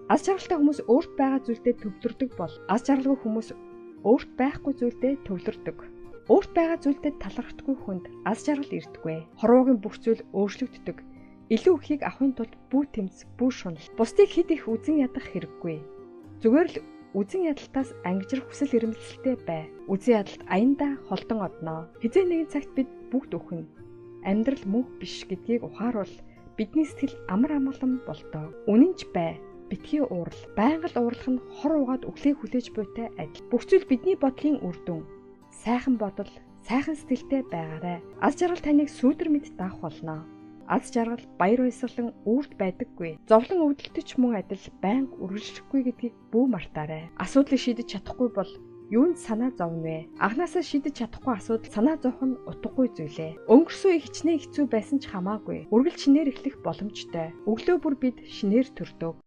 Аз жаргалтай хүмүүс өөрт байгаа зүйлдээ төвлөрдөг бол аз жаргалгүй хүмүүс өөрт байхгүй зүйлдээ төвлөрдөг. Өөрт байгаа зүйлдээ талархдаггүй хүнд аз жаргал ирдэггүй. Хорвоогийн бүх зүйл өөрчлөгддөг. Илүү ихийг авахын тулд бүү тэмц, бүү шунал. Бусдыг хэд их үзен ядах хэрэггүй. Зүгээр л үзен ядалтаас ангижрах хүсэл эрмэлзэлтэй бай. Үзен ядалт аяндаа холдон одно. Хизээ нэгэн цагт бид бүгд үхнэ. Амьдрал мөнх биш гэдгийг ухааруул бидний сэтгэл амар амгалан болдоо. Үнэн ч бай. Битгий уурал. Байнга л уурлах нь хор угаад өглөө хүлээж буйтай адил. Бүх зүйл бидний бодлын үр дүн. Сайхан бодол, сайхан сэтгэлтэй байгаарай. Аз жаргал таныг сүүдэр мэд даах болно. Аз жаргал, баяр баясгалан үүрт байдаггүй. Зовлон өвдөлтөч мөн адил байнга үргэлжлэхгүй гэдгийг бүү мартаарай. Асуудлыг шийдэж чадахгүй бол юунд санаа зовно вэ? Анхнаасаа шийдэж чадахгүй асуудал санаа зовох нь утгагүй зүйлээ. Өнгөрсөн үе хичнээн хэцүү байсан ч хамаагүй. Үргэлж шинээр эхлэх боломжтой. Өглөө бүр бид шинээр төрдөг.